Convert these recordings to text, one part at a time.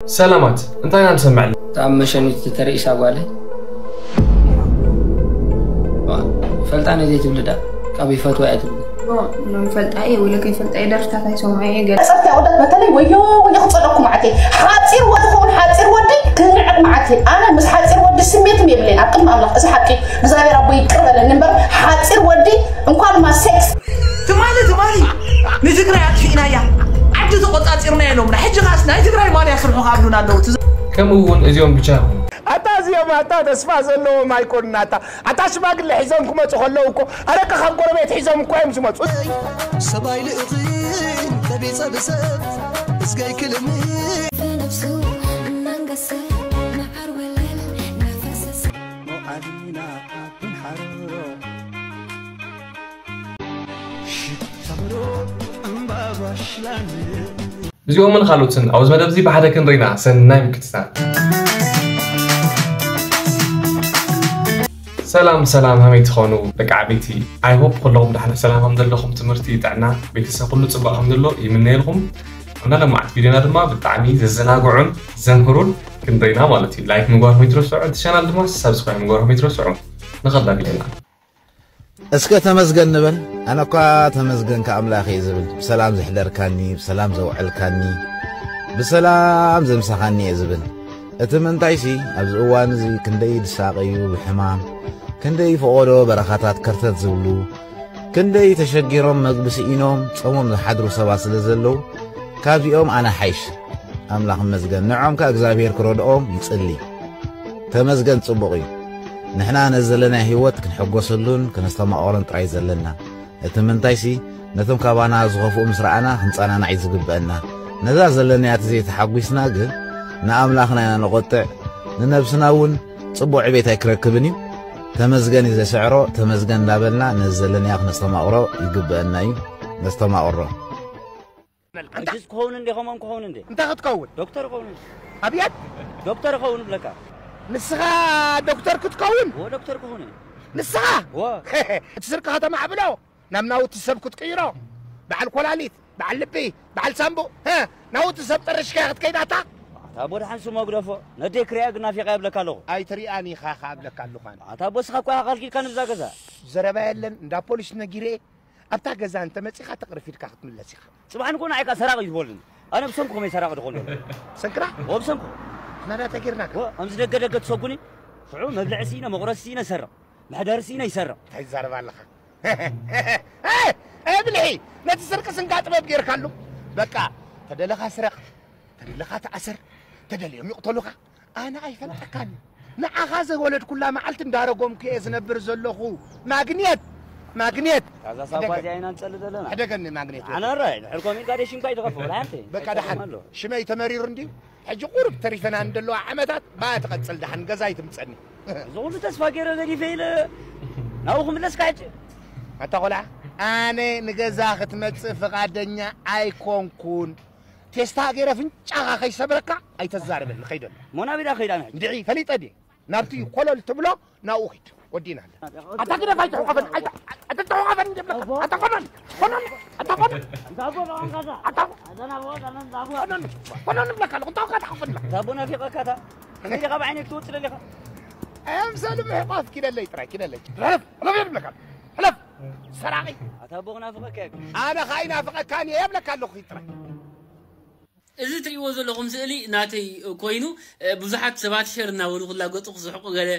ሰላማት፣ እንታይ ኢና ንሰምዕ? ኣብ መሸኒት ተተርእሳ ጓለ ፈልጣ ነዚ ትብልዳ ካብ ይፈትዋ እያ ትብል። ኖም ፈልጣ እየ ውለ ከይፈልጣ እየ ደርፍታት ኣይሰምዖ እየ ገለ። ጸርት ያወዳት በተለይ ወዮ ወዮ ክጸለኩም ዓቴ ሓጺር ወዲ ክውን ሓጺር ወዲ ክንዕቅ መዓት ኣነ ምስ ሓጺር ወዲ ስሜት የብለይን ኣብ ቅድሚ ኣምላኽ እዚ ሓቂ እግዚኣብሔር ኣቦ ይቅር በለኒ እምበር ሓጺር ወዲ እንኳን ማ ሴክስ ትማሊ ትማሊ ንትግራይ ኣጥፊእናያ ዓዲ ተቆፃፂርና ኢሎምና ሕጂ ካስ ናይ ትግራይ ማልያ ስርሑ ካብሉና ኣለዉ ትዝ- ከምኡ እውን እዚኦም ብቻ ይኹኑ። ኣታ እዚኦም ኣታ ተስፋ ዘለዎም ኣይኮኑን ኣታ ኣታ ሽማግለ ሒዞም ክመፁ ከለዉ እኮ ኣረቂ ካብ ጎረቤት ሒዞም እኮ እዮም ዝመፁ። ሰብኣይ ልእኽን ተቢፀ ብሰብ እዝጋይ ክልምን ብነብሱ እናንገሰ መዓር ወለል እናፈሰሰ ሞዓሊና ዓዲ ሓሮ እዚኦምን ካልኦትን ኣብዚ መደብ እዚ ብሓደ ክንርኢና ሰናይ ምክትታል። ሰላም ሰላም ሃመይ ትኾኑ ደቂ ዓበይቲ I hope ኩለኹም ዳሕና ሰላም ከም ዘለኹም ትምህርቲ ጥዕና ቤተሰብ ኩሉ ጽባቕ ከም ዘሎ ይምነየልኩም። ኣብና ለማዓት ቪድዮና ድማ ብጣዕሚ ዘዘናግዑን ዘምህሩን ክንርኢና ማለት እዩ። ላይክ ምግባርኩም ይትረስዑ፣ እቲ ቻናል ድማ ሳብስክራይብ ምግባርኩም ይትረስዑ። ንኸዳ ቪድዮና። እስከ ተመስገን ንበል። ኣነ እኳ ተመስገንካ ኣምላኽ እየ ዝብል፣ ብሰላም ዘሕደርካኒ፣ ብሰላም ዘውዐልካኒ፣ ብሰላም ዘምሳኻኒ እየ ዝብል። እቲ ምንታይሲ ኣብዚ እዋን እዚ ክንደይ ዝሳቐዩ ብሕማም፣ ክንደይ ፈቖዶ በረኻታት ከርተት ዝብሉ፣ ክንደይ ተሸጊሮም መግቢ ስኢኖም ጾሞም ዝሓድሩ ሰባት ስለ ዘለዉ፣ ካብዚኦም ኣነ ሓይሽ። ኣምላኽ ይመስገን። ንዖም ከኣ እግዚኣብሔር ክረድኦም ይጽሊ። ተመስገን ጽቡቕ እዩ። ንሕና ነዚ ዘለናዮ ህይወት ክንሕጎሰሉን ከነስተማቕሮን ጥራይ ዘለና። እቲ ምንታይሲ ነቶም ካባና ዝኸፍኡ ምስ ረኣና ክንጸናናዕ እዩ ዝግበአና። ነዛ ዘለናያ ተዘይተሓጒስና ግን ንኣምላኽና ኢና ነቖጥዕ፣ ንነብስና እውን ጽቡቕ ዕቤት ኣይክረክብን እዩ። ተመስገን እዩ ዘስዕሮ፣ ተመስገን እንዳበልና ነዚ ዘለናዮ ክነስተማቕሮ ይግበአና እዩ። ነስተማቕሮ። ሕጅስ ክኸውን እንዴ ከሞም ክኸውን እንዴ እንታይ ክትከውን ዶክተር ክኸውን እንዴ ኣብየት ዶክተር ክኸውን ብለካ ንስኻ ዶክተር ክትከውን ወ ዶክተር ክኸውን እየ ንስኻ ወ እቲ ስርቂ ከተማዕብሎ ናብ ናውቲ ሰብ ክትቅይሮ በዓል ኮላሊት በዓል ልቢ በዓል ሳምቡ ሀ ናውቲ ሰብ ጠርሽካ ክትከይዳታ ኣታ ቦ ደሓን ስሞ ግደፎ ነደይ ክሪያ ግን ናፊቓ የብለካ ኣለኹ ኣይትሪኣን ኢኻ ከብለካ ኣለኹ ኣነ ኣታ ቦ ስኻ እኳ ኢኻ ካልኪልካ ንብዛ ገዛ ዘረባ የለን እንዳ ፖሊስ ነጊረ ኣብታ ገዛ እንተመጺኻ ተቕርፊድካ ክትምለስ ኢኻ። ጽባሕ ንግሆ ንዓይ ከኣ ሰራቒ እዩ ዝበሉኒ። ኣነ ብሰንኩ ከመይ ሰራቒ ድኾን ዘሎ? ሰንክራ? ወ ብሰንኩ። ናዳ ተጊርናካ። ወ ከምዚ ደገ ደገ ትሰጉኒ? ሽዑ መብልዒ ስኢነ፣ መቑረሲ ስኢነ ይሰርቕ። መሕደሪ ስኢነ ይሰርቕ። እንታይ ትዛረብ ኣለኻ? እ ብልሒ ነቲ ስርቂ ስንጋ ጥበብ ጌርካሉ። በቃ ተደለኻ ስረቕ፣ ተደለኻ ተኣሰር፣ ተደልዮም ይቕተሉኻ። ኣነ ኣይፈልጠካን እዩ። ንዓኻ ዘወለድኩላ መዓልቲ እንዳረጎምኩ እየ ዝነብር ዘለኹ። ማግኔት ማግኔት። እዛ ሳጓ እዚኣ ኢና ንጸሊ ዘለና። ሕደገኒ ማግኔት። ኣነ ራይ ድሕር ኮሚን ጋዴሽን ኳይ ትኸፍል ሓንቲ። በቃ ደሓን። ሽመይ ተመሪሩ እንድዩ። ሕጂ ቁሩብ ተሪፈና እንደለዋ ዓመታት ባያ ትቐጽል ደሓን ገዛ ይትምጸኒ። እዚ ኩሉ ተስፋ ገይረ ገዲፈ ኢለ ናብኡ ክምለስካ ሕጂ። ኣታ ቆልዓ ኣነ ንገዛ ክትመጽእ ፍቓደኛ ኣይኮንኩን። ቴስታ ገይረ ፍንጫኻ ከይሰብረካ ኣይተዛርበኒ ከይደሎ። ሞናቢዳ ከይዳ ንሕጂ። እንድዒ ፈሊጠ ድየ? ናብቲ ኮለል ትብሎ ናብኡ ኺድ። ወዲና ኣለ። ኣታ ግደፍ ኣይትሕቆፈን ኣይትሕቆፈን እንደ ኣታ ኮነን ኮነን ኣታ ኮነን ኣታ ኮነን ኮነን ብለካ ኣለኹ እንታይ ወካ ትሓፈን ኣለኻ። ታቦ ናፊቐካ እታ ከመይ ዲኻ ብዓይነይ ክትወጽእ ደሊኻ። ኣምሰሉ ምሕቋፍ ኪደለይ ጥራይ ኪደለይ ሕለፍ ሕለፍ የብለካ ሕለፍ ሰራቒ ኣታ ኣቦ ክናፍቐካ እየ ኣነ ኸኣ ይናፍቐካን እየ የብለካ ኣለኹ ኺድ ጥራይ እዚ ትርእይዎ ዘለኹም ስእሊ ናተይ ኮይኑ ብዙሓት ሰባት ሸር እናበሉ ክላገጹ ክስሕቁ ገለ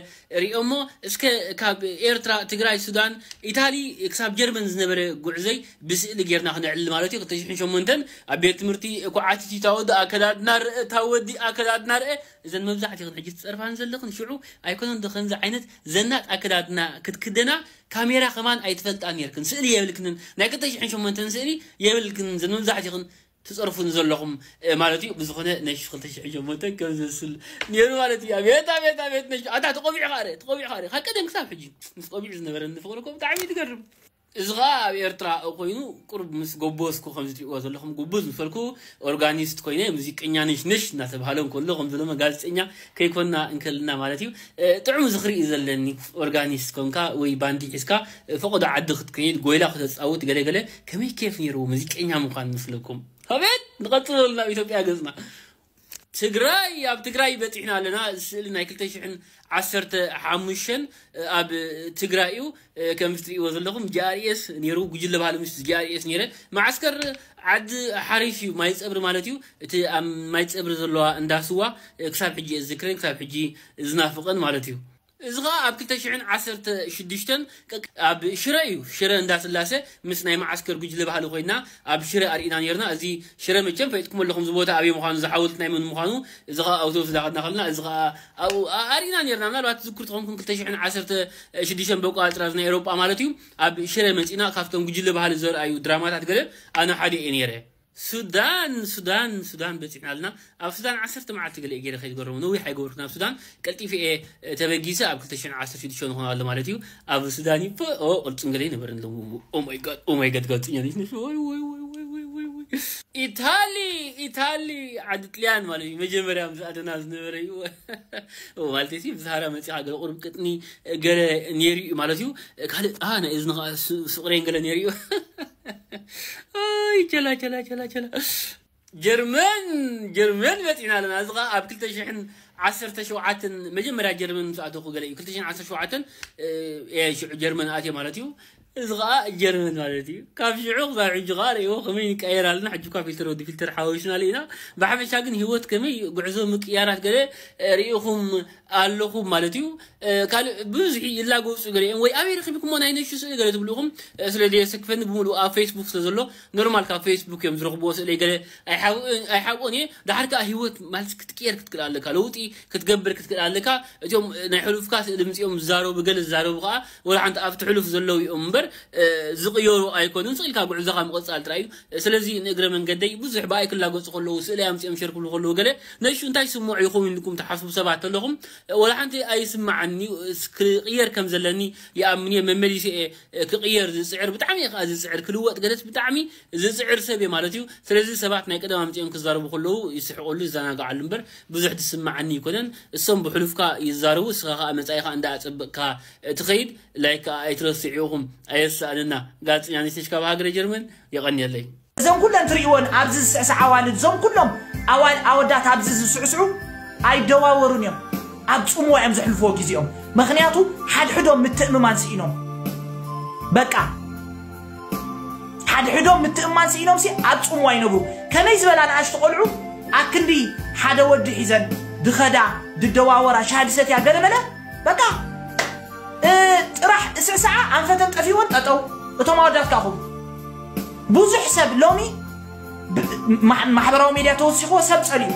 ሪኦሞ እስከ ካብ ኤርትራ ትግራይ ሱዳን ኢታሊ ክሳብ ጀርመን ዝነበረ ጉዕዞይ ብስእሊ ጌርና ክነዕልል ማለት እዩ ክልተ ሽሕን ሸሞንተን ኣብ ቤት ትምህርቲ ኩዓቲቲ ታወዲ ኣከዳድና ርእ ታወዲ ኣከዳድና ርእ እዘን መብዛሕትኽን ሕጂ ትጸርፋን ዘለኽን ሽዑ ኣይኮነን ዶ ከምዚ ዓይነት ዘናጥ ኣከዳድና ክትክደና ካሜራ ከማን ኣይትፈልጣ ኔርክን ስእሊ የብልክንን ናይ ክልተ ሽሕን ሸሞንተን ስእሊ የብልክንን እዘን መብዛሕትኽን ትጸርፉን ዘለኹም ማለት እዩ ብዝኾነ ናይ ክልተ ሽሕን ሸሞንተን ከም ዝመስል ነይሩ ማለት እዩ ኣቤት ኣቤት ኣቤት ነሽ ኣታ ተቆቢዕኻ ረ ተቆቢዕኻ ረ ካብ ቀደም ክሳብ ሕጂ ምስ ቆቢዕ ዝነበረኒ ፍቕሪ እኮ ብጣዕሚ እዩ ትገርም እዚ ኸዓ ኣብ ኤርትራ ኮይኑ ቁሩብ ምስ ጎቦዝኩ ከምዚ ትሪእዎ ዘለኹም ጉብዝ ምስ በልኩ ኦርጋኒስት ኮይነ ሙዚቀኛ ነሽነሽ እናተብሃለ እንከሎ ከም ዝሎመ ጋዜጠኛ ከይኮና እንከልና ማለት እዩ ጥዑም ዝኽሪ እዩ ዘለኒ ኦርጋኒስት ኮንካ ወይ ባንዲ ሒዝካ ፈቐዶ ዓዲ ክትከይድ ጎይላ ከተፃውት ገለገለ ከመይ ኬፍ ነይርዎ ሙዚቀኛ ምዃን ምስለኩም ኣቤት ንቐፅለሉ ናብ ኢትዮጵያ ገፅና ትግራይ ኣብ ትግራይ በፂሕና ኣለና። እዚ ስእሊ ናይ ክልተ ሽሕን ዓሰርተ ሓሙሽተን ኣብ ትግራይ እዩ። ከምዚ ትርእይዎ ዘለኹም ጂ ኣር ኤስ ነይሩ፣ ጉጅለ ባህሊ ምስ ጂ ኣር ኤስ ነይረ። መዓስከር ዓዲ ሓሪሽ እዩ፣ ማይ ፀብሪ ማለት እዩ። እቲ ኣብ ማይ ፀብሪ ዘለዋ እንዳ ስዋ ክሳብ ሕጂ እየ ዝዝክረን፣ ክሳብ ሕጂ ዝናፍቐን ማለት እዩ። እዚ ኸዓ ኣብ ክልተ ሽሕን ዓሰርተ ሽዱሽተን ቀ-፣ ኣብ ሽረ እዩ፣ ሽረ እንዳስላሴ ምስ ናይ መዓስከር ጉጅለ ባህሊ ኮይና ኣብ ሽረ ኣርኢና ነርና። እዚ ሽረ መቸም ፈሊጥኩም ኣለኹም፣ እዚ ቦታ ኣበይ ምዃኑ፣ እዚ ሓወልቲ ናይ መን ምዃኑ። እዚ ኸዓ ኣውቶቡስ እንዳኸድና ከለና፣ እዚ ኸዓ ኣብኡ ኣ-፣ ኣርኢና ነርና። ምናልባት ትዝክሩ ተኾንኩም፣ ክልተ ሽሕን ዓሰርተ ሽዱሽተን በቆፃፅራ ናይ ኤውሮጳ ማለት እዩ፣ ኣብ ሽረ መፂና ካብቶም ጉጅለ ባህሊ ዘርኣዩ ድራማታት ገለ ኣነ ሓደ እየ ነይረ። ሱዳን፣ ሱዳን፣ ሱዳን በፂሕና ኣለና። ኣብ ሱዳን ዓሰርተ መዓልቲ ገለ እየ ገይረ ከይትገረሙ፣ ነዊሕ ኣይገበርኩን ኣብ ሱዳን። ቀልጢፈ እየ፣ እ፣ ተበጊሰ ኣብ ክልተ ሽሕን ዓሰርተ ሽዱሽተ ንኾን ኣሎ ማለት እዩ። ኣብ ሱዳን ይፈ-፣ ኦ፣ ቅልፅም ገለ ይነበረን ኣለዉ። ኦ ማይ ጋድ፣ ኦ ማይ ጋድ፣ ጋብፅኛ ነሽ ነሽ። ወይ፣ ወይ፣ ወይ። ኢታሊ፣ ኢታሊ፣ ዓዲ ጥልያን ማለት እዩ። መጀመርያ ምስ ኣተና ዝነበረ እዩ። ኦ፣ ማለት እዩ፣ ብዛህራ መፂኻ ገለ ቁሩብ ቅጥኒ ገለ ነይሩ እዩ ማለት እዩ። ካልእ፣ አ፣ ናይ እዝኒ ኸዓ ሱ-፣ ሱቕሬን ገለ ነይሩ እዩ። ኣይ፣ ቸላ፣ ቸላ፣ ቸላ፣ ቸላ። ጀርመን፣ ጀርመን መፂና ኣለና። እዚ ኸዓ ኣብ ክልተ ሽሕን ዓሰርተ ሸውዓተን መጀመርያ ጀርመን ምስ ኣተኹ ገለ እዩ። ክልተ ሽሕን ዓሰርተ ሸውዓተን፣ እ፣ እየ ሽዑ ጀርመን ኣትየ ማለት እዩ። እዚ ኸዓ ጀርመን ማለት እዩ። ካብ ሽዑ ክሳብ ሕጂ ኸዓ ርእይዎ ከመይ ንቀየር ኣለና። ሕጂ እኳ ፊልተር ወዲ ፊልተር ሓወሽና ኣለና። ብሓፈሻ ግን ህይወት ከመይ ጉዕዞ ምቅያራት ገለ፣ እ፣ ርኢኹም ኣለኹም ማለት እዩ። እ፣ ካልእ ብዙሕ ይላገጹ ገለ እዮም። ወይ ኣበይ ረኺብኩሞ ናይ ነሹ ስእሊ ገለ ትብሉ ኢኹም። እ፣ ስለ ዘየሰክፈኒ ብምሉኡ ኣብ ፌስቡክ ስለ ዘሎ፣ ኖርማል ካብ ፌስቡክ እዮም ዝረኽብዎ ስእለይ ገለ ኣይሓብኡ-፣ ኣይሓብኦን እየ። ደሓር ከኣ ህይወት ማለት ክትቅየር ክትክእል ኣለካ፣ ለውጢ ክትገብር ክትክእል ኣለካ። እቶም ናይ ሕሉፍካ ስእሊ ምጺኦም ዝዛረቡ፣ ገለ ዝዛረቡ ከኣ ወላ ሓንቲ ኣብቲ ሕሉፍ ዘለዉ እዮም እምበር፣ እ፣ ዝቕየሩ ኣይኮኑን። ስቕ ኢልካ ጉዕዞኻ ምቕጻል ጥራይ እዩ። ስለዚ ንእግረ መንገደይ ብዙሕ ብኣይ ክላገጹ ከለዉ፣ ስእለይ ኣምጺኦም ሸር ክብሉ ከለዉ ገለ ነሹ እንታይ ስምዑ ይኸውን ኢልኩም ትሓስቡ ሰባት ተለኹም፣ ወላ ሓንቲ ኣይስምዓኒ፣ ክቕየር ከም ዘለኒ ይኣምን እየ። መመሊሰ እየ ክቕየር ዝጽዕር፣ ብጣዕሚ እየ ከኣ ዝጽዕር፣ ክልወጥ ገለስ ብጣዕሚ ዝጽዕር ሰብ እየ ማለት እዩ። ስለዚ ሰባት ናይ ቀደም ኣምጺኦም ክዛረቡ ከለዉ ይስሕቐሉ፣ ይዘናግዓሉ እምበር ብዙሕ ዝስምዓኒ ኣይኮነን። እሶም ብሕሉፍካ ይዛረቡ፣ እስኻ ከኣ መጻኢኻ እንዳ ኣጸበቕካ ትኸይድ። ላይክ ከኣ ኣይትረስዑ ኢኹም፣ ኣየሳእንና። ጋዜጠኛ ነሽ ካብ ሃገረ ጀርመን፣ የቐንየለይ። እዞም ኩለን ትርእይወን ኣብዚ ዝስዕስዓ ኣዋልድ፣ እዞም ኩሎም ኣዋል-፣ ኣወዳት ኣብዚ ዝስዕስዑ ኣይደዋወሩን እዮም። ኣብ ጽምዋ እዮም ዘሕልፍዎ ግዜኦም። ምኽንያቱ ሓድሕዶም ምትእምማን ስኢኖም። በቃ፣ ሓድሕዶም ምትእምማን ስኢኖምሲ ኣብ ጽምዋ ይነብሩ። ከመይ ዝበላ ንኣሽቱ ቆልዑ ኣክንዲ ሓደ ወዲ ሒዘን ድኸዳ፣ ድደዋወራ፣ ሻሂ ድሰትያ፣ ገለመለ፣ በቃ፣ እ፣ ጥራሕ እስዕስዓ፣ ኣንፈተን ጠፊወን ጠጠው። እቶም ኣወዳት ከኣ ኹም። ብዙሕ ሰብ ሎሚ ብ-፣ ማ-፣ ማሕበራዊ ሜድያ ተወሲኽዎ ሰብ ጸሊኡ።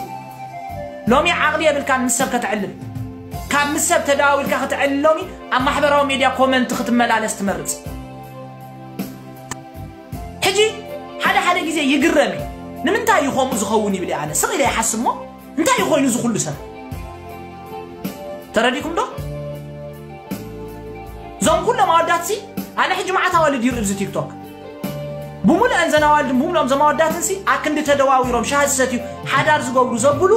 ሎሚ ዓቕሊ የብልካን ምስ ሰብ ከተዕልል። ካብ ምስ ሰብ ተደዋዊልካ ክትዕልል ሎሚ ኣብ ማሕበራዊ ሜድያ ኮመንት ክትመላለስ ትመርጽ። ሕጂ ሓደ ሓደ ግዜ ይግረም እየ። ንምንታይ እዩ ከምኡ ዝኸውን ይብል እየ ኣነ። ስቕ ኢለ ይሓስብ እሞ፣ እንታይ እዩ ኮይኑ እዚ ኩሉ ሰብ? ተረዲእኩም ዶ? እዞም ኩሎም ኣወዳትሲ፣ ኣነ ሕጂ መዓት ኣዋልድ ይርኢ ኣብዚ ቲክቶክ። ብምሉአን ዘን ኣዋልድን ብምሉኦም እዞም ኣወዳትንሲ፣ ኣክንዲ ተደዋዊሮም ሻሂ ዝሰትዩ፣ ሓዳር ዝገብሩ፣ ዘብሉ፣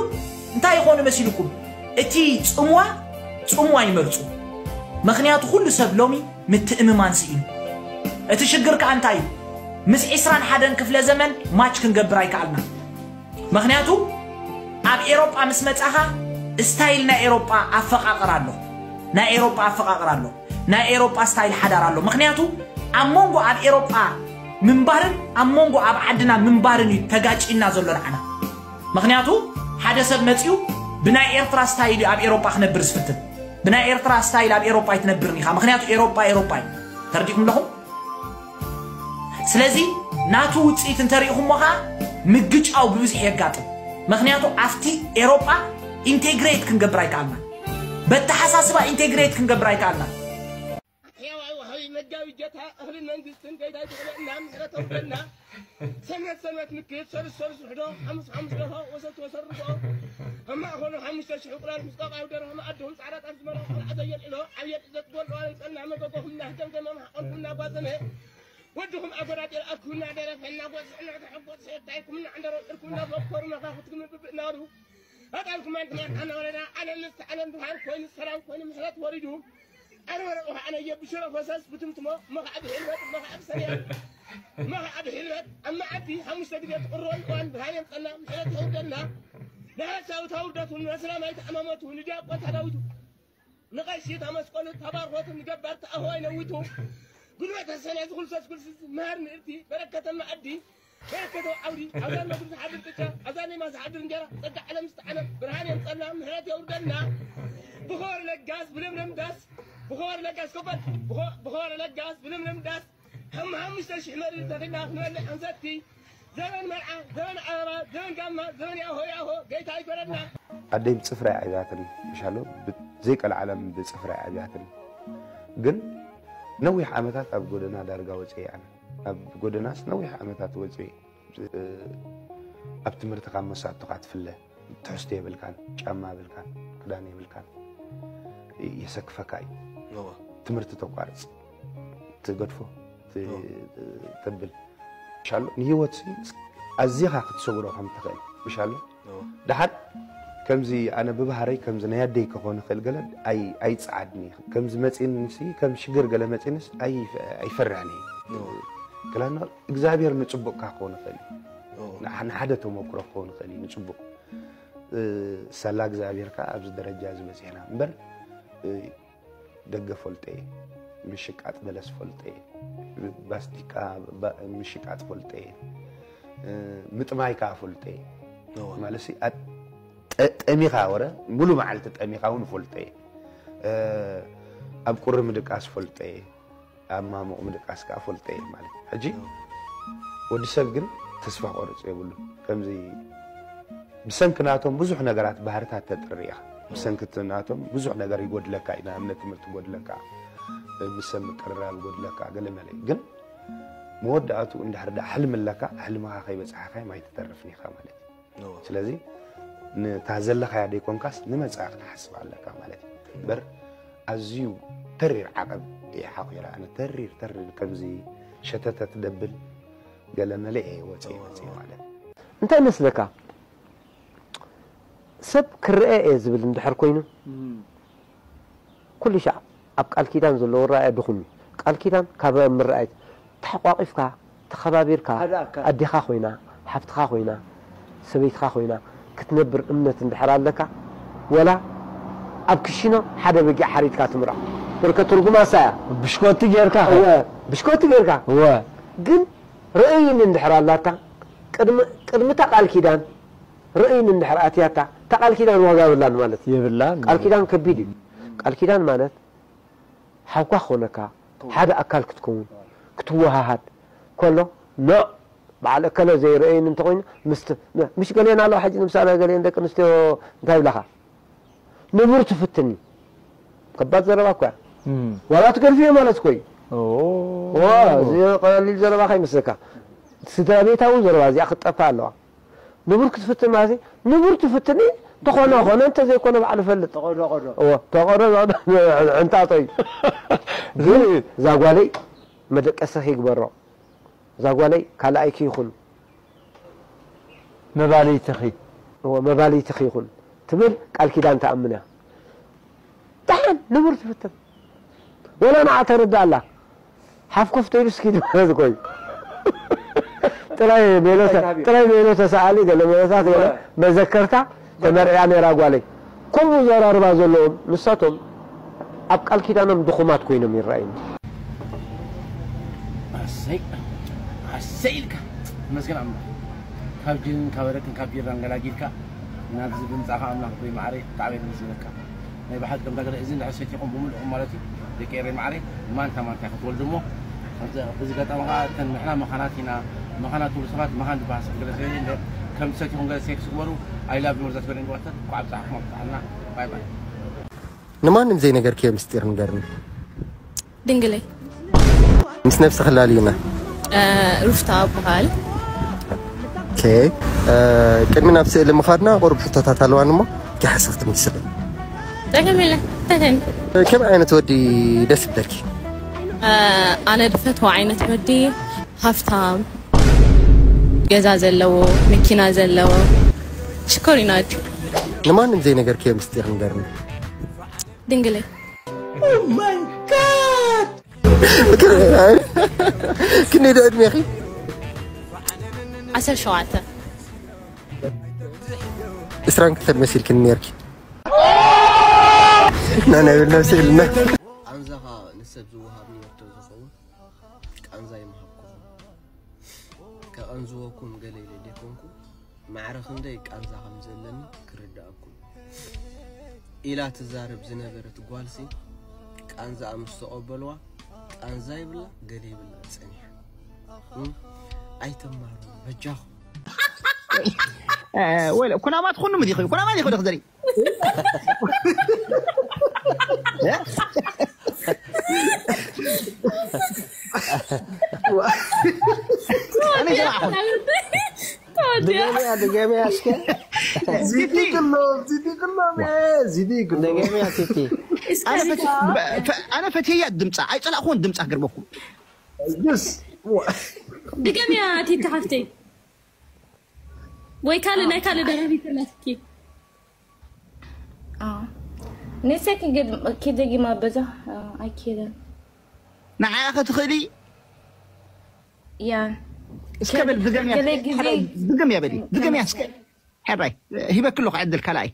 እንታይ ይኾኑ መሲልኩም? እቲ ጽምዋ፣ ጽምዋ ይመርጹ። ምኽንያቱ ኩሉ ሰብ ሎሚ ምትእምማን ስኢኑ። እቲ ሽግር ከኣ እንታይ እዩ? ምስ ዒስራን ሓደን ክፍለ ዘመን ማች ክንገብር ኣይከኣልናን። ምኽንያቱ ኣብ ኤሮጳ ምስ መጻኻ ስታይል ናይ ኤሮጳ ኣፈቓቕራ ኣሎ። ናይ ኤሮጳ ኣፈቓቕራ ኣሎ። ናይ ኤሮጳ ስታይል ሓዳር ኣሎ። ምኽንያቱ ኣብ መንጎ ኣብ ኤሮጳ ምንባርን ኣብ መንጎ ኣብ ዓድና ምንባርን እዩ ተጋጪና ዘሎ ንዓና። ምኽንያቱ ሓደ ሰብ መጺኡ ብናይ ኤርትራ ስታይል እዩ ኣብ ኤሮጳ ክነብር ዝፍትን። ብናይ ኤርትራ ስታይል ኣብ ኤሮጳ ኣይትነብርን ኢኻ። ምኽንያቱ ኤሮጳ ኤሮጳ እዩ። ተረዲእኩም ኣለኹም? ስለዚ ናቱ ውጽኢት እንተሪእኹሞ ኸኣ ምግጫው ብብዝሒ የጋጥም። ምኽንያቱ ኣብቲ ኤሮጳ ኢንቴግሬት ክንገብር ኣይከኣልናን። በተሓሳስባ ኢንቴግሬት ክንገብር ኣይከኣልናን። ሕያዋይ ወሃቢ መጋቢ ጌታ እኽልን መንግስትን ገይዳይ ትኽለና ምሕረት ኣውርደልና። ሰንበት ሰንበት ምክት ሰሉስ ሰሉስ ውሕዶ ሓሙስ ሓሙስ ደርሆ ወሰብቲ ወሰርጎ። ኣብ ማእኸሉ ሓሙሽተ ሽሕ እንቁላል ምስ ቆቃዊ ደርሆ መኣድኹም ጻዕዳ ጣፍ ዝመልኦ ቆልዓ ዘየልዕሎ ዓብየ ጥዘት ጎልዋ ለምጸልና መገጎኹም እናህገምገመ ማሕቆልኩም እናጓዘመ ወድኹም ኣጎዳጢር ኣድኩና ደረፈ እናጎጽዕ እናተሐጎጽ ሸታይኩም እናዕንደረርኩም እናፈኮሩ መኻኽትኩም ብብእ እናበሉ ኣጣልኩም ኣንትማን ሓና ወረዳ ዓለም ምስ ዓለም ብርሃን ኮይኑ ሰላም ኮይኑ ምሕረት ወሪዱ ኣርበረ ውሃ ኣነየ ብሽረ ፈሰስ ብትምትሞ መኻዕቢ ሕልበት መኻዕቢ ሰሪያ መኻዕቢ ሕልበት ኣብ መዓዲ ሓሙሽተ ግዜ ትቕሮ ይዋን ብርሃን የምጸና ምሕረት የውርደልና። ንሓሳዊ ታውርደቱ ንመስላማይ ተኣማመቱ ንዲያቆን ታዳዊቱ ንቐሺ ታመስቆሉ ተባርኾቱ ንገባር ተኣህዋይ ነዊቱ ጉልበት ተሰነ ዝኹልሰስ ጉልስስ ምህር ንእርቲ በረከተ መኣዲ በረከተ ዓውዲ ኣዛን መግቢ ዝሓድር ቅጫ ኣዛን ማ ዝሓድር እንጀራ ጸጋ ዓለም ዝተዓነ ብርሃን የምጸልና ምህረት የውርደልና ብኾር ለጋስ ብለምለም ዳስ ብኾር ለጋስ ከበል ብኾር ለጋስ ብለምለም ዳስ ሓሙሽተ ሽሕ መሪር ተኺልና ክንበልዕ ክንሰቲ ዘበን መርዓ ዘበን ዓበባ ዘበን ጋማ ዘበን ያሆ ያሆ ጌታ ይፈረድና። ኣደይ ብጽፍራ እያ ዓብያትኒ። ምሻሎ ዘይቀልዓለም ብጽፍራ እያ ዓብያትኒ። ግን ነዊሕ ዓመታት ኣብ ጎደና ዳርጋ ወፅየ ኣነ። ኣብ ጎደናስ ነዊሕ ዓመታት ወፅየ። ኣብ ትምህርቲ ካብ መሳጥቶኻ ትፍለ። ትሕዝቶ የብልካን፣ ጫማ የብልካን፣ ክዳን የብልካን። የሰክፈካ እዩ። ትምህርቲ ተቋርፅ፣ ትገድፎ፣ ተብል። ሻሎ ንህይወት ኣዚኻ ክትሰግሮ ከም ትኽእል። ምሻሎ ደሓር ከምዚ ኣነ ብባህረይ ከምዚ ናይ ኣደይ ክኾን ይኽእል ገለ ኣይፀዓድኒ። ከምዚ መፂንሲ ከም ሽግር ገለ መፂንስ ኣይፈርሕኒ። ክላና እግዚኣብሔር ንፅቡቕካ ክኾን ይኽእል እዩ። ንሓደ ተመክሮ ክኾን ይኽእል እዩ ንፅቡቕ። ሳላ እግዚኣብሔር ከዓ ኣብዚ ደረጃ እዚ በፂሕና እምበር ደገ ፈልጠ እየ። ምሽቃጥ በለስ ፈልጠ እየ። ባስቲካ ምሽቃጥ ፈልጠ እየ። ምጥማይ ከዓ ፈልጠ እየ። ማለት ጠሚኻ ወረ ሙሉ መዓልቲ ጠሚኻ እውን ፈልጠ እየ። ኣብ ቁሪ ምድቃስ ፈልጠ እየ። ኣብ ማሙቕ ምድቃስ ከዓ ፈልጠ እየ ማለት እዩ። ሕጂ ወዲ ሰብ ግን ተስፋ ቆርፅ የብሉ። ከምዚ ብሰንኪ ናቶም ብዙሕ ነገራት ባህርታት ተጥሪ ኢኻ። ብሰንኪ ናቶም ብዙሕ ነገር ይጎድለካ እዩ። ንኣብነት ትምህርቲ ይጎድለካ፣ ምስ ሰብ ምቅርራብ ይጎድለካ፣ ገለ መለ እዩ። ግን መወዳእቱ እንድሕር ደኣ ሕልሚ ኣለካ፣ ሕልምኻ ከይበፅሓካ ማይ ትተርፍን ኢኻ ማለት እዩ። ስለዚ ንታ ዘለኻያ ደይኮንካስ ንመጻኢ ክትሓስብ ኣለካ ማለት እዩ። እምበር ኣዝዩ ተሪር ዓቐብ እየ ሓኺረ ኣነ። ተሪር ተሪር ከምዚ ሸተተት ደብል ገለ መለ እየ ወፂ መፂ ማለት እዩ። እንታይ መስለካ? ሰብ ክረአ እየ ዝብል እንድሕር ኮይኑ ኩሉ ሻዕ ኣብ ቃል ኪዳን ዘለዎ ኣረኣእያ ድኹም እዩ። ቃል ኪዳን ካብ ምርኣይ ተሓቋቒፍካ ተኸባቢርካ ኣዴኻ ኮይና ሓፍትኻ ኮይና ሰበይትኻ ኮይና ክትነብር እምነት እንድሕር ኣለካ ወላ ኣብ ክሽኖ ሓደ በጊዕ ሓሪድካ ትምርዖ በርከ ትርጉማ እሳ እያ። ብሽኮቲ ጌርካ እወ ብሽኮቲ ጌርካ እወ ግን ርእይኒ እንድሕር ኣላታ ቅድሚ እታ ቃል ኪዳን ርእይኒ እንድሕር ኣትያታ እታ ቃል ኪዳን ዋጋ የብላን ማለት እዩ። የብላን። ቃል ኪዳን ከቢድ እዩ። ቃል ኪዳን ማለት ሓውካ ክኾነካ ሓደ ኣካል ክትከውን ክትወሃሃድ ከሎ ኖዕ በዓል እከለ ዘይረእይኒ እንተኮይኑ ምስቲ ምሽ ገሌና ኣለዋ ሕጂ ንምሳሌ ገሌን ደቂ ኣንስትዮ እንታይ ይብላኻ ንቡር ትፍትኒ ከባድ ዘረባ እኮ እያ ዋላ ትገድፍዮ ማለት እኮ እዩ ዋ እዚ ቀሊል ዘረባ ከይመስለካ ስድራ ቤታዊ ዘረባ እዚኣ ክትጠፋ ኣለዋ ንቡር ክትፍትን ማለት ንቡር ትፍትኒ ተኾነ ኾነ እንተዘይኮነ ባዕሉ ፈልጥ ተቐዶ ዕንጣጦ እዩ ግን እዛ ጓለይ መደቀስኺ ይግበሮ እዛ ጓለይ ካልኣይኪ ይኹን መባልይትኺ መባልይትኺ ይኹን ትብል ቃል ኪዳን ትኣምን እያ ደሓን ንቡር ትፍትን ወላ ንዓ ተረዳኣላ ሓፍ ኮፍ ተይሉ ስኪድ ማለት እኮ እዩ ጥራይ ሜሎ ተ- ጥራይ ሜሎ ተሰኣሊ ገለ ሜሎታት ገለ መዘከርታ ተመርዕያ ነይራ ጓለይ ከምኡ ዘራርባ ዘለዎም ንሳቶም ኣብ ቃል ኪዳኖም ድኹማት ኮይኖም ይረኣዩኒ ኣሰይ ኣሰይ ኢልካ መስገን ኣምላኽ ካብ ጅንን ካብ ኣረቅን ካብ ቢራን ገላጊልካ ናብዚ ብምጻእካ ኣምላኽ ወይ ማዕረ ብጣዕሚ የመስግነካ ናይ ብሓቂ ከምዛ ገለ እዚ እንድሕር ሰቲኹም ብምልእኹም ማለት እዩ ደቂ ኤረይ ማዕረ ማንታ ማንታ ክትወልዱ እሞ በዚ ገጣሚ ከዓ እተን ንሕና መኻናት ኢና መኻናት ትብሉ ሰባት መኻን ዝበሃል ሰብ ገለ ስለየለ ከም ሰቲኹም ገለ ሴክስ ግበሩ ኣይላቭ መርዛት ገለ ንግባተት ኳ ኣብዛሕኩም ኣብዛሕና ባይ ባይ ንማንም ዘይነገርክዮ ምስጢር ንገርኒ። ድንግለይ። ምስ ነብስኺ ላልዩና። ሩፍታ እበሃል። ኦኬ። ቅድሚ ናብ ስእሊ ምኻድና ቁሩብ ሕቶታት ኣለዋኒ እሞ ይሓሰኽቲ ምስለይ። ጸገም የለን። ተተን። ከመይ ዓይነት ወዲ ደስ ይብለኪ? ኣነ ድፈትዎ ዓይነት ወዲ ሃፍታም፣ ገዛ ዘለዎ፣ መኪና ዘለዎ፣ ሽኮሪና ወዲ። ንማንም ዘይነገርክዮ ምስጢር ንገርኒ። ድንግለይ። ክንደይ ዶ ዕድሜኺ? ዓሰርተ ሸውዓተ። ዕስራን ክልተን መሲልክኒ ነርኪ። ናናይ ነብሲ ኢልና። ቃንዛኻ ንሰብ ዝወሃብ ንወቶ ዝኸውን ቃንዛ ይምሃብኩም። ከቐንዝወኩም ገለ ኢለ ደይኮንኩ፣ ማዕረ ክንደይ ቃንዛ ከም ዘለኒ ክርድኣኩም። ኢላ ትዛረብ ዝነበረት ጓልሲ፣ ቃንዛኣ ምስ ተቐበልዋ፣ ቃንዛ ይብላ፣ ገለ ይብላ ጸኒሓ። እም? ኣይተማሩ፣ በጃኹም። ወለ ኩናማ ትኹኑ ምዲኹ ኩናማ ዲኹ ደኽዘሪ ድገሚያ ድገሚያ እስከ ዚዲ ክሎም ዚዲ ክሎም ዚዲ ክሎም ድገሚያ ቲቲ ኣነ ፈት- በ- ፈ- ኣነ ፈትየያ ድምፃ ኣይፀላእኩዎን ድምፃ ክገርመኩም ግስ ድገምያ ቲቲ ሓፍተይ ወይ ካልእ ናይ ካልእ ደራፊት ኣላትኪ ንሰኪ ክደጊማ በዛ ኣይክእልን ንዓያ ከትኽእሊ ያ እስከ በል ድገምያ ገለ ግዜ ድገምያ በሊ ድገምያ እስከ ሕራይ ሂበኪ ኣለኹ ዕድል ካልኣይ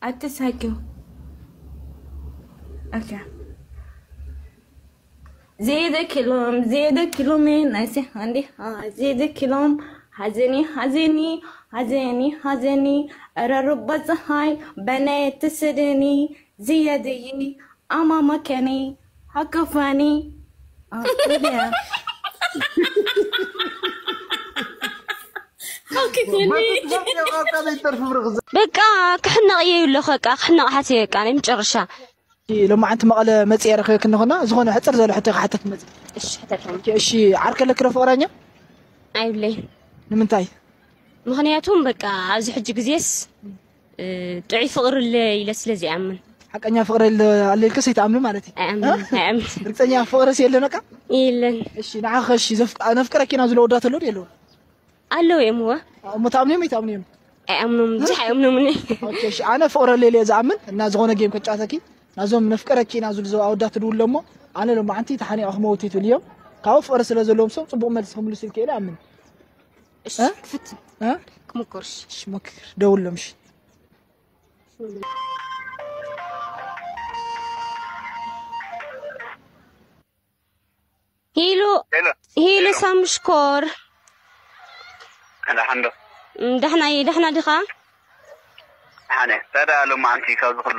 ኣትሳኪው ኦኬ زيدك لوم زيدك لومي ناسي عندي ها زيدك لوم حزني حزني حزني حزني أرى رب الزهاي بنات تسدني زيادي أما مكاني حكفاني آه، إيه ده؟ ሓውኪ ኮኒ በቃ ክሕነቕ እየ ይብለኹ በቃ ክሕነቕ ሓትየ በቃ ናይ መጨረሻ ሎማዓንቲ መቐለ መፅእ ረኽበ ክንኾና ዝኾነ ሕፅር ዘለ ሕቶ ክሓተት መፅእ እሺ ሕተተኒ እሺ ዓርከ ለክረ ፍቕረኛ ኣይብለይ ንምንታይ ምክንያቱም በቃ ኣብዚ ሕጂ ግዜስ እ፣ ጥዑይ ፍቕሪ ኣለ ኢለ ስለ ዘይኣምን ሓቀኛ ፍቕሪ ኣለልከስ ኣይትኣምኒ ማለት እዩ ኣይኣምን ኣይኣምን ርግፀኛ ፍቕርስ የለነካ የለን እሺ ንዓኸ እሺ ነፍቅረኪ ኢና ዝለ ወዳት ኣሎ የለውን ኣለዉ እዮም እወ እሞ ትኣምንዮም ኣይትኣምንዮም ኣይኣምኖም ብዙሕ ኣይኣምኖምን ኦኬ፣ እሺ፣ ኣነ ፍቕሪ ኣለለ ዝኣምን እና ዝኾነ ጌም ከጫወተኪ ናዞም ነፍቅረኪ ኢና ዝብሉ ኣወዳት ትድውሎ እሞ ኣነ ሎማዓንቲ ተሓኒቐ ክመውት እዩ ትብል እዮም ካብኡ ፍቕሪ ስለ ዘለዎም ሰብ ፅቡቕ መልሲ ክምልሱ ኢልከ ኢለ ኣምን እሺ እ? ክፍትን እ? ክምኮርሽ እሺ ሞክር ደውሎም እሺ ሂሉ ሄሎ ሂሉ ሳምሽኮር ደሓን ዶ ዳሕና እየ ዳሕና ዲኻ ደሓነ ታዲያ ሎማዓንቲ ካብዚ ኩሉ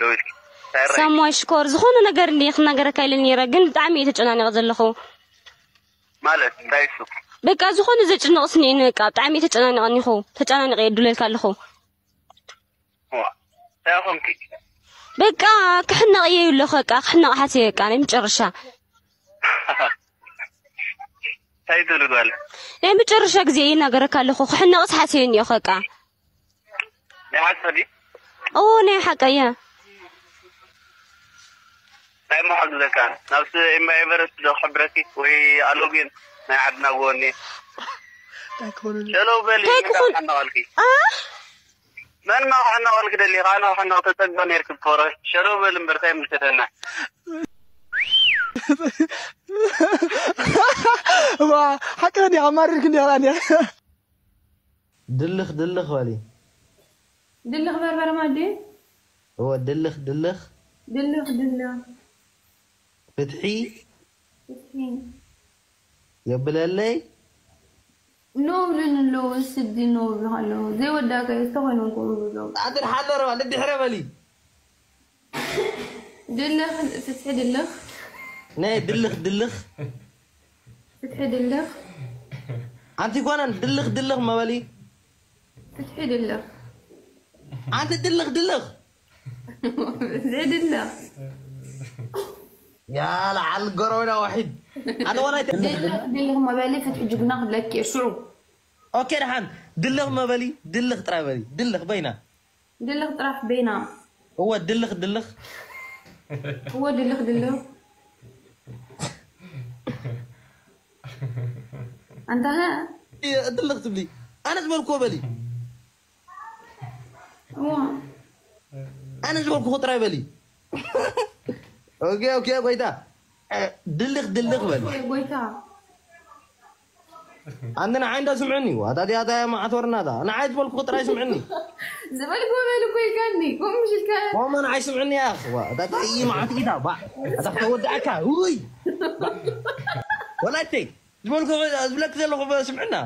ደዊልኪ እንታይ ራይ ሳሙዋይ ሽኮር ዝኾነ ነገር እንዲ ክናገረካ ኢለ ነይረ ግን ብጣዕሚ እየ ተጨናኒቐ ዘለኹ ማለት እንታይ እሱ በቃ ዝኾነ ዘጭንቕ ስኒኤን በቃ ብጣዕሚ እየ ተጨናኒቐ እኒኹ ተጨናኒቐ እየ እድለልካ ኣለኹ ዋ እንታይ ኾንኪ በቃ ክሕነቕ እየ ይብለኹ በቃ ክሕነቕ ሓትየ በቃ ናይ መጨረሻ እንታይ ትብል ጓል ናይ መጨረሻ ግዜ ይናገረካ ኣለኹ ክሕነቕስ ሓትየ እኒኦኹ በቃ ናይ ሓቂ ዲ እዎ ናይ ሓቀ እየ ናይ ምሓግዘካ ናብስ ኤምባ ኤቨረስት ዶ ክሕብረኪ ወይ ኣሎጌን ናይ ዓድና ጎኒ ኣይኮነን ሸለው በሊ እንታይ ክኾን ሓናቐልኪ ኣ መን ማ ክሕናቐልኪ ደሊኻ ኣነ ክሕናቕ ተጸግዖ ነርኪ ብኮረ ሸለው በል እምበር እንታይ ምልከተና ዋ ሓቅረ ዲኻ ማሪርክ እንዲኻ ዲኻ ድልኽ ድልኽ በሊ ድልኽ በርበረ ማዲ እወ ድልኽ ድልኽ ድልኽ ድልኽ ፍትሒ ፍትሒ የብለለይ ኖብልን ኣለዉ ስዲ ኖብልኻ ኣለዉ ዘይወዳእካ ዝተኾይኖም ክብሉ ዘለዉ ኣድር ሓደረዋ ንድሕረ በሊ ድልኽ ፍትሒ ድልኽ ናይ ድልኽ ድልኽ ፍትሒ ድልኽ ኣንቲ ጓናን ድልኽ ድልኽ መበሊ ፍትሒ ድልኽ ኣንቲ ድልኽ ድልኽ ዘይድልኽ ያ ለዓል ጎረቤና ዋሒድ ኣነ ዋናይ ድልኽ ድልኽ መበሊ ፍትሒ ጅግና ክብለኪ እየ ሽዑ ኦኬ ደሓን ድልኽ መበሊ ድልኽ ጥራይ በሊ ድልኽ በይና ድልኽ ጥራሕ በይና እወ ድልኽ ድልኽ እወ ድልኽ ድልኽ ኣንታ ድልኽ ትብሊ ኣነ ዝበልክዎ በሊ እወ ኣነ ዝበልክዎ ጥራይ በሊ ኦኬ ኦኬ ጎይታ ድልኽ ድልኽ በሊ ጎይታ ኣንተ ንዓይ እንዳ ስምዕኒ፣ ዋ፣ ኣታ ዲያ፣ ኣታ ማዕት ወርና፣ ኣታ ንዓይ ዝበልኩ ጥራይ ስምዕኒ። ዝበልኩ በል እኮ ኢልካኒ፣ ከምኡ ምሽ ኢልካ። ማማ ንዓይ ስምዕኒ፣ ያ፣ ዋ፣ ኣታ፣ ኣታ፣ ይማዕት ኢዳ፣ ባ፣ ኣታ፣ ተወዳእካ፣ ውይ። ወላይተይ፣ ዝበልኩ፣ ዝብለክ ዘለኹ ስምዕና።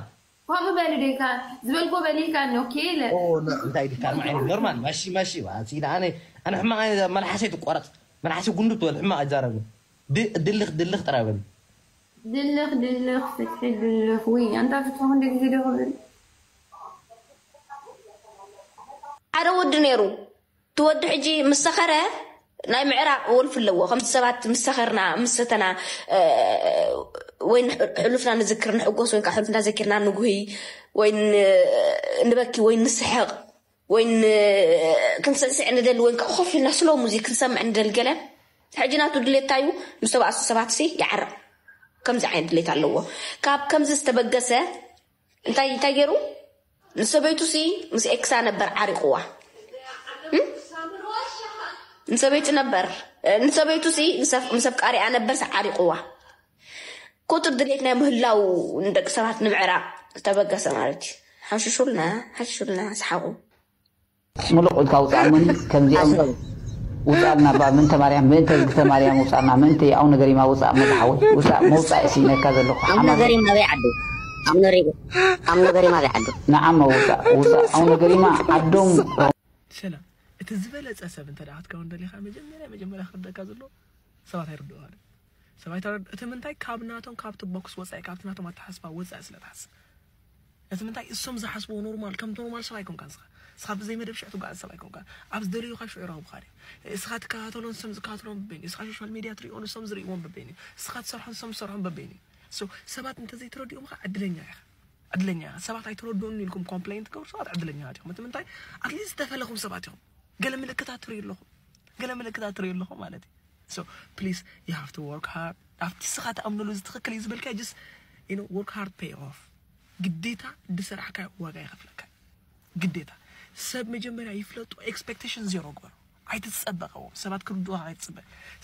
ከምኡ በል ዶ ኢልካ፣ ዝበልኩ በል ኢልካኒ፣ ኦኬ፣ ኢለ። ኦ፣ ና፣ እንታይ ኢልካ፣ ማዕረ፣ ኖርማል፣ ማሺ፣ ማሺ፣ ዋ፣ ሲዳ፣ ኣነ፣ ኣነ ሕማቕ፣ ኣነ፣ መልሓሰይ ትቆረጽ፣ መልሓሰይ ጉንዱ ትበል፣ ሕማቕ ኣይዛረብን። ድ-፣ ድልኽ፣ ድልኽ ጥራይ በል። ድልኽ፣ ድልኽ፣ ፍትሒ፣ ድልኽ። ውይ፣ ኣንታ ፍትሒ ክንደይ ግዜ ዶ ክብል? ሓደ ወዲ ነይሩ። እቲ ወዲ ሕጂ ምስ ሰኸረ ናይ ምዕራቕ ወልፊ ኣለዎ። ከምቲ ሰባት ምስ ሰኸርና፣ ምስ ሰተና፣ እ፣ ወይ ንሕ-፣ ሕሉፍና ንዝክር፣ ንሕጎስ፣ ወይ ከዓ ሕሉፍና ዘኪርና ንጉሂ፣ ወይ ን-፣ ንበኪ፣ ወይ ንስሕቕ፣ ወይ ን-፣ ክንስዕስዕ ንደሊ፣ ወይ ከዓ ኮፍ ኢልና ስሎ ሙዚክ ክንሰምዕ ንደሊ ገለ። ሕጂ ናቱ ድሌት እንታይ እዩ? ምስ ተባእሱ ሰባት ሲ ይዓርቕ። ከምዚ ዓይነት ድሌት ኣለዎ። ካብ ከምዚ ዝተበገሰ እንታይ፣ እንታይ ገይሩ? ንሰበይቱ ሲ ምስ ኤክሳ ነበር ዓሪቕዋ። እም? ንሰበይቱ ነበር፣ እ፣ ንሰበይቱ ሲ ምስ ኣፍ-፣ ምስ ኣፍቃሪኣ ነበር ሲ ዓሪቕዋ። ቁጥር ድሌት ናይ ምህላው ንደቂ ሰባት ንምዕራቕ ዝተበገሰ ማለት እዩ። ሓሽሹልና፣ ሓሽሹልና፣ ሰሓቑ። ምሉቕ ኢልካ ውፃእ እሞኒ፣ ከምዚኦም ውፃልና ባ፣ ምንተ ማርያም፣ ምእንተ እግዝእተ ማርያም ውፃልና፣ ምእንተ ኣቡነ ገሪማ ውፃእ እሞ ዝሓወይ፣ ውፃእ፣ መውፃእ እየ ስኢነካ ዘለኹ። ኣቡነ ሓማሴን። ገሪማ ኣበይ ዓዱ? ኣቡነ ሪጎ-፣ ኣቡነ ገሪማ ኣበይ ዓዱ? ንዓመ ውፃእ፣ ውፃእ፣ ኣቡነ ገሪማ ዓዶም። ሰላም። እቲ ዝበለጸ ሰብ እንተ ደኣ ክትከውን ደሊኻ፣ መጀመርያ፣ መጀመርያ ክርደካ ዘለዎ ሰባት ኣይርድኡኻን እዮም። ሰባት ኣይተረድ-፣ እቲ ምንታይ ካብ ናቶም፣ ካብቲ ቦክስ ወጻኢ፣ ካብቲ ናቶም ኣተሓስባ ወጻኢ ስለ ትሓስብ። እቲ ምንታይ እሶም ዝሓስብዎ ኖርማል፣ ከም ኖርማል ሰብ ኣይኮንካን ንስኻ። ንስኻ ብዘይ መደብ ሽዑ ትጓዓዝ ሰብ ኣይኮንካን። ኣብ ዝደለዩኻ ሽዑ ይረኽቡኻ ድዮም? ንስኻ ትከታተሎ ንሶም ዝከታተሎም በበይኑ እዩ። ንስኻ ሶሻል ሚድያ ትሪኦ ንሶም ዝርእይዎም በበይኑ እዩ። ንስኻ ትሰርሖ ንሶም ዝሰርሖም በበይኑ እዩ። So፣ ሰባት እንተዘይተረዲኦምኻ ዕድለኛ ኢኻ። ዕድለኛ ኢኻ። ሰባት ኣይተረድኡን ኢልኩም ኮምፕሌን ትገብሩ ሰባት ዕድለኛታት ኢኹም። እቲ ምንታይ? ኣትሊስት ዝተፈለኹም ሰባት ኢኹም። ገለ ምልክታት ትርእዩ ኣለኹም። ገለ ምልክታት ትርእዩ ኣለኹም ማለት እዩ። So please, you have to work hard. ኣብቲ ንስኻ ትኣምነሉ እዚ ትኽክል እዩ ዝበልካዮ just, you know, work hard, pay off። ግዴታ ዝሰራሕካዮ ዋጋ ይኸፍለካ። ግዴታ። ሰብ መጀመርያ ይፍለጡ፣ ኤክስፔክቴሽን ዜሮ ግበሩ። ኣይትጸበ ካብኦም። ሰባት ክርድኡኻ ኣይትጽበ።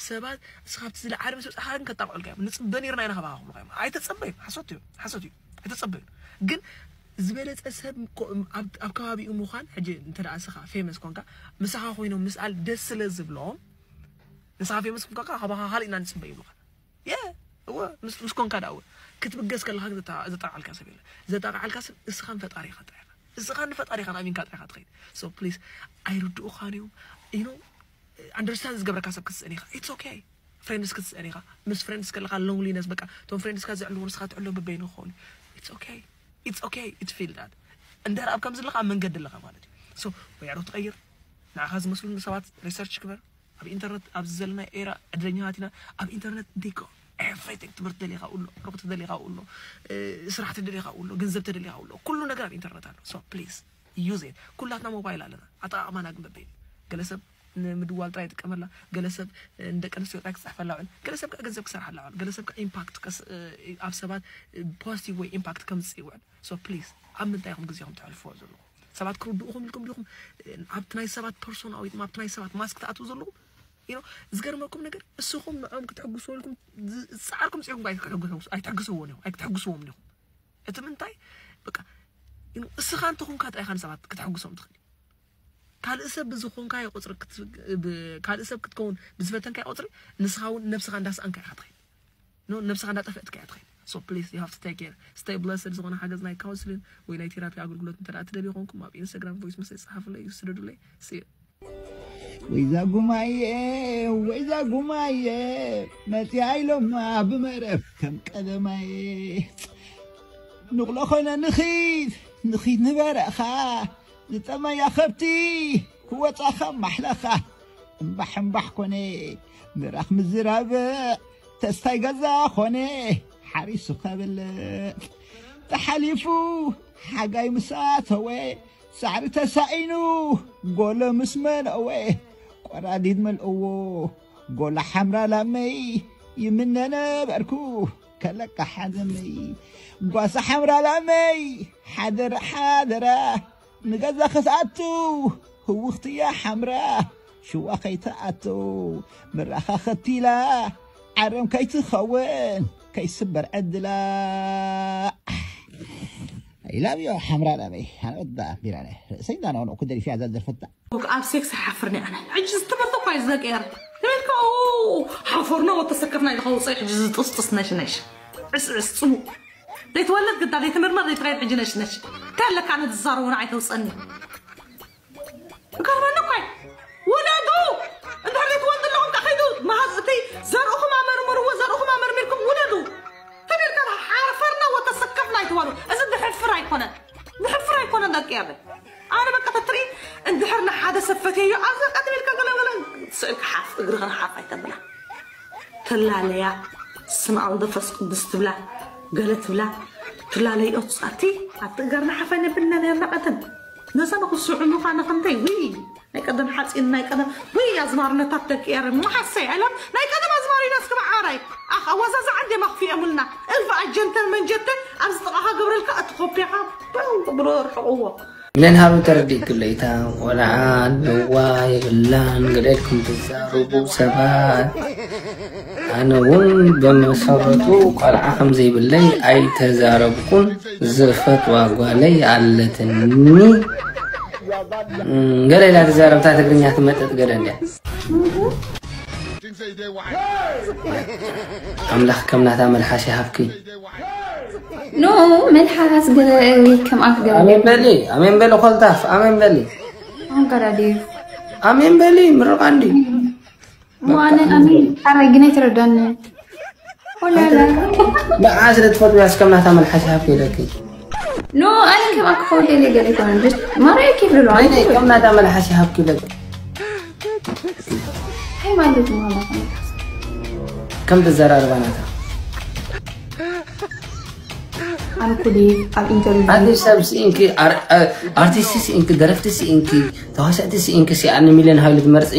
ሰባት ንስኻ ኣብቲ ዝለዓለ ምስ በጻሕካ ግን ከጣቕዑልካ እዮም። ንጽበ ነይርና ኢና ካባኻ ክብሉኻ እዮም። ኣይተጸበ እዮም። ሓሶት እዩ። ሓሶት እዩ። ኣይተጸበ እዩ። ግን ዝበለጸ ሰብ ኮ-፣ ኣብ፣ ኣብ ከባቢኡ ምዃን፣ ሕጂ እንተ ደኣ ንስኻ ፌመስ ኮንካ፣ ምሳኻ ኮይኖም ምስኣል ደስ ስለ ዝብሎም፣ ንስኻ ፌመስ ኮንካ ካባኻ ካልእ ኢና ንጽበ ይብሉኻ። የ፣ እወ፣ ምስ፣ ምስ ኮንካ ደኣ እወ። ክትብገስ ከለኻ ግን ዘጣ-፣ ዘጣቕዓልካ ሰብ የለ። ዘጣቕዓልካ ሰብ እስኻን ፈጣሪኻ ጥራይ ኢኻ። እስኻን ንፈጣሪኻን ኣሚንካ ጥራይ ኢኻ ትኸይድ። So please፣ ኣይርድኡኻን እዮም። You know፣ ኣንደርስታንድ ዝገብረካ ሰብ ክትስእን ኢኻ። It's okay። ፍሬንድስ ክትስእን ኢኻ። ምስ ፍሬንድስ ከለኻ ሎንሊነስ፣ በቃ፣ እቶም ፍሬንድስካ ዘዕልዎ ንስኻ ትዕሎ በበይኑ ክኸውን እዩ። It's okay። It's okay to feel that። እንድሕር ኣብ ከምዚ ኣለኻ፣ ኣብ መንገዲ ኣለኻ ማለት እዩ። So ወይ ኣዕሩኽ ትቐይር፣ ንዓኻ ዝመስሉ ሰባት ሪሰርች ግበር። ኣብ ኢንተርነት ኣብዚ ዘለና ኤራ ዕድለኛታት ኢና። ኣብ ኢንተርነት እንተይኮ ኤቭሪቲንግ፣ ትምህርቲ ደሊኻ ኣሎ፣ ሩቕ ትደሊኻ ኣሎ፣ እ፣ ስራሕ ትደሊኻ ኣሎ፣ ገንዘብ ተደሊኻ ኣሎ፣ ኩሉ ነገር ኣብ ኢንተርነት ኣሎ። So please use it። ኩላትና ሞባይል ኣለና። ኣጠቓቕማና ግን በበይኑ። ገለ ሰብ ንምድዋል ጥራይ ይጥቀመላ፣ ገለ ሰብ፣ እ፣ ንደቂ ኣንስትዮ ጥራይ ክጽሕፈላ ውዕል፣ ገለ ሰብ ከ ገንዘብ ክሰርሓላ ውዕል፣ ገለ ሰብ ከ ኢምፓክት ከስ-፣ እ፣ ኣብ ሰባት፣ እ፣ ፖዚቲቭ ወይ ኢምፓክት ከምጽእ ይውዕል። So please ኣብ ምንታይ ኢኹም ግዜኹም ተሕልፍዎ ዘለኹም? ሰባት ክርድኡኹም ኢልኩም ዲኹም፣ እ፣ ኣብቲ ናይ ሰባት ፐርሶና ወይ ድማ ኣብቲ ናይ ሰባት ማስክ ትኣትዉ ዘለኹም? You know፣ ዝገርመኩም ነገር እስኹም ንዕኦም ክትሕግስዎ ኢልኩም ዝ-፣ ዝጸዓርኩም ጽዒርኩም ኣይትሕግስዎ-፣ ኣይትሕግስዎም ኢኹም፣ ኣይትሕግስዎም ኢኹም። እቲ ምንታይ በቃ፣ you know፣ እስኻ እንተኹንካ ጥራይ ኢኻ ንሰባት ክትሕግሶም ትኽእል። ካልእ ሰብ ብዝኾንካዮ ቁጽሪ ክት-፣ ብ-፣ ካልእ ሰብ ክትከውን ብዝፈተንካዮ ቁጽሪ ንስኻ እውን ነብስኻ እንዳስኣንካ ኢኻ ትኸይድ። ኖ፣ ነብስኻ እንዳጠፍእትካ እያ ትኸይድ። So please, you have to take care. Stay blessed። ዝኾነ ሓገዝ ናይ ካውንስሊን ወይ ናይ ቴራፒ ኣገልግሎት እንተ ደኣ ትደልዩ ኮንኩም ኣብ ኢንስታግራም ቮይስ መሰጅ ጸሓፉለይ፣ ስደዱለይ። See you። ወይዛ ጉማየ፣ ወይዛ ጉማየ፣ መጺኣ ኢሎማ ብመረብ ከም ቀደማየ። ንቕሎ ኾነ ንኺድ፣ ንኺድ ንበረኻ፣ ዝጠመያ ከብቲ ክወጻ ከም ማሕለኻ። እምባሕ እምባሕ ኮነ፣ ምራኽ ምዝራብ፣ ተስታይ ገዛ ኾነ፣ ሓሪሱ ከብልዕ። ተሓሊፉ ሓጋይ ምስ ኣተወ፣ ሳዕሪ ተሳኢኑ ጎሎ ምስ መለወ፣ ቆራዲድ መልእዎ ጎሎ ሓምራ ላመይ ይምነ ነበርኩ ከለቃ ሓዘመይ። ጓሳ ሓምራ ላመይ ሓደራ ሓደራ ንገዛ ክትኣቱ ህውኽትያ ሓምራ ሽዋ ከይትኣቱ ምራኻ ኸቲላ ዓረም ከይትኸውን ከይስበር ዕድላ። I love you ሓምራ ዳበይ ሓንበት ዳ ቢራነ ርእሰይ እንዳናውነቑ ክደሪፍ እያ ዘዘርፈታ ኣብ ሴክስ ሓፍርኒ ኣነ ሕጂ ዝተመርቶ እኳ እዩ ዘቀየር ተበልካ ሓፈርና ወተሰከፍና ኢልካ ውፅእ ሕጂ ዝጥስጥስ ነሽነሽ ዕስዕስ ፅሙቕ ዘይትወለድ ግዳ ዘይትምርመር ዘይትኸይድ ሕጂ ነሽነሽ እንታይ ኣለካ ኣነ ዝዛረቡ ንዓይ ተውፀኒ ይገርመኒ እኮ እዩ። ውለዱ! እንድሕር ዘይትወልዱ ኣለኹም ከ ከይዱ መሃዝ እቲ ዘርእኹም ኣመርምርዎ ዘርእኹም ኣመርሚርኩም ውለዱ! ተቢልካ ሓፈርና ወተሰከፍና ኣይትበሉ። እዚ ድሕፍር ኣይኮነን። ድሕፍር ኣይኮነን ደቂ ያበ። ኣነ በቃ ተትርኢ እንድሕር ንሓደ ሰብ ፈትየዮ ኣብዛ ቀጥ ኢልካ ገለገለ ስእልካ ሓፍ እግርኽን ሓፍ ኣይተብላ። ትላለያ ስም ኣልዶ ፈስ ቅዱስ ትብላ ገለ ትብላ ትላለይ ኦትሳቲ ኣብቲ እጋርና ሓፋይ ነብልና ነርና ቀደም ነዛ ንኽስዑ ምዃነ ከምተይ ውይ ናይ ቀደም ሓፂን ናይ ቀደም ውይ ኣዝማርነታት ደቂ ኤረ መሓሰይ ዕለም ናይ ቀደም ኣዝማሪና እስኪ መዓራይ ኣኽ ኣዋዛዛ ዓንዴ ማኽፊኦምልና እልፍ ኣጀንተን መንጀተን ኣብዚ ጥቓኻ ገብረልካ እቲ ኮፒኻ ብሮ ርሕቕዎ ምንን ሃሩ ተረዲእክለይታ ቆልዓ ኣለዋ የብላን ገለ ኢልኩም ትዛረቡ ሰባት ኣነ እውን ብመሰረቱ ቆልዓ ከምዘይብለይ ኣይተዛረብኩን ዝፈትዋ ጓለይ ኣለትኒ ገለ ኢላ ትዛረብታ ትግርኛ ትመጥጥ ገለ እንድያ ኣምላኽ ከም ናታ መልሓስ ይሃብኪ ኖ መልሓስ ገለ ወይ ከም ኣፍ ገለ ኣሜን በሊ ኣሜን በሊ ኮልታፍ ኣሜን በሊ ኣንቀራ ድዩ ኣሜን በሊ ምርቃ እንዲ ዋነ ኣሜን ሓራይ ግን ኣይተረዳኒ ወላላ ንዓ ስለ ትፈትውያ እስከም ናታ መልሓስ ይሃብኪ ኢለኪ ኖ ኣነ ከም ኣክ ሆቴል ገለ ይኮነ ማርያ ኬፍ ልሎ ኣይ ከም ናታ መልሓስ ይሃብኪ ኢለኪ እንታይ ማለት ነው ማለት ነው? ከም ተዘራርባ ናታ ኣነ እኮ ድየ ኣብ ኢንተርቪው ኣቲ ሰብ ስኢንኪ ኣርቲስት ስኢንኪ ደረፍቲ ስኢንኪ ተዋሳእቲ ስኢንኪ ሲ ኣነ ሚልዮን ሃይሉ ትመርፂ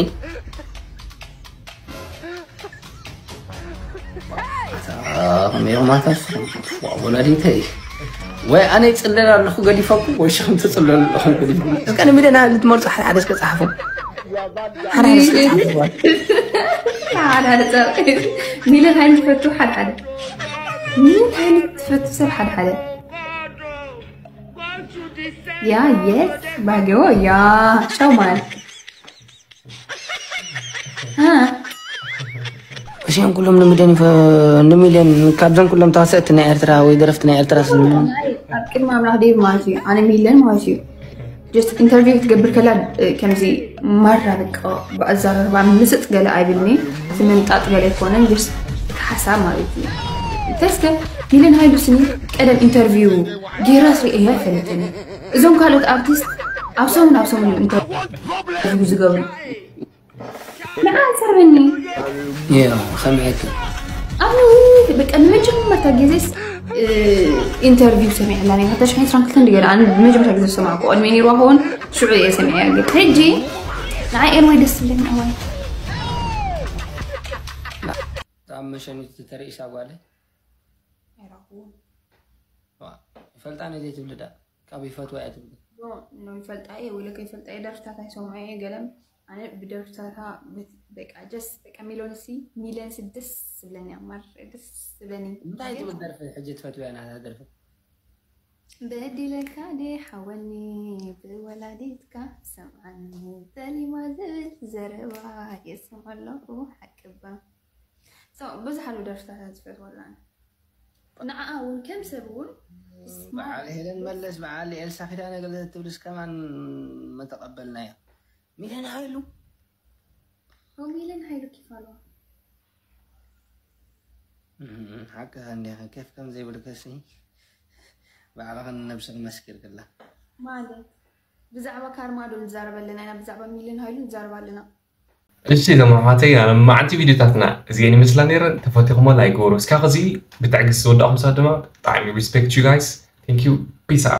ከመይኹም ኣታ ወላዲተይ ወይ ኣነ ይፅለል ኣለኹ ገዲፈኩም ወይ ሽኹም ትፅለሉ ኣለኹም ገዲፍኩም እስከ ንሚልዮን ሃይሉ ትመርፁ ሓደ ሓደ እስከ ፀሓፉ ሓደ ሓደ እስከ ፀሓፉ ሓደ ሓደ ሚልዮን ሃይሉ ትፈቱ ሓደ ሓደ ሚልዮን ሃይሉ ትፈቱ ሰብ ሓደ ሓደ ያ የስ ባገዎ ያ ሸውማል እዚኦም ኩሎም ንሚልዮን ይፈ- ንሚልዮን ካብዞም ኩሎም ተዋሰእቲ ናይ ኤርትራ ወይ ደረፍቲ ናይ ኤርትራ ስም ኣብ ቅድሚ ኣምላኽ ደይብ ማለት እዩ ኣነ ሚለን ማለት እዩ ጀስት ኢንተርቪው ክትገብር ከላ ከምዚ ማራ በቃ ብኣዛራርባ ምስጥ ገለ ኣይብልኒ እቲ ምምጣጥ ገለ ኣይኮነን ጀስት እቲ ሓሳብ ማለት እዩ ተስከ ሚለን ሃይሉ ስኒ ቀደም ኢንተርቪው ጌራ ስሪኤዮ ኣይፈለጥን እዞም ካልኦት ኣርቲስት ኣብ ሰሙን ኣብ ሰሙን እዮም ኢንተርቪው ዝገብሩ ንዓ ሰርበኒ ከመይ ኣነ በቃ ንመጀመርታ ግዜስ ኢንተርቪው ሰሚዐላ ናይ ሓታ ሽሕን ዕስራን ክልተን ድገለ ኣነ ንመጀመርታ ግዜ ዝሰማዕኩ ቅድሚ ነይሩ ኸውን ሽዑ እየ ሰሚዐያ ግን ሕጂ ንዓ ኤርወይ ደስ ትብለኒ ኣዋይ ኣብ መሸኒት ተተርእሳ ጓለ ኣይረኽቡን ይፈልጣ ነዘይ ትብልዳ ካብ ይፈትዋ እያ ትብል ኖ ይፈልጣ እየ ወይ ከይፈልጣ እየ ደርፍታታ ይሰምዖ እየ ገለም ኣነ ብደርፍታታ በቃ ጀስ በቃ ሚሎን ሲ ሚለን ሲ ደስ ዝብለኒ ኣማር ደስ ዝብለኒ እንታይ ትብል ደርፊ ሕጂ ትፈትውያ ናታ ደርፊ በዲለካ ዲ ሓወኒ ብወላዲትካ ሰምዓኒ ጠሊማ ዝብል ዘረባ የስምዖ ኣለኹ ሓቅባ ብዙሕ ኣሎ ደርፍታታ ዝፈትወላ ንዓኣ እውን ከም ሰብ እውን በዓል ሄለን መለስ በዓል ኤልሳ ኪዳነ ገለ ትብልስ ከማን መተቀበልናዮ ሚለን ሃይሉ ሚለን ሃይሉ ኪፋሎ ሓቅኻ እንዲኻ ኬፍ ከም ዘይብልከሲ ባዕልኽን ነብስኽን መስኪርክላ ማለት ብዛዕባ ካርማ ዶ ንዛረብ ኣለና ኢና ብዛዕባ ሚልን ሃይሉ ንዛረብ ኣለና እሺ እዞም ኣሕዋተይ ኣነ መዓልቲ ቪድዮታትና እዚአን ይመስላ ነይረን ተፈቲኹሞ ላይክ ግበሩ እስካብ ኸዚ ብትዕግስቲ ዝወዳእኹም ሰባት ድማ ብጣዕሚ respect you guys thank you peace out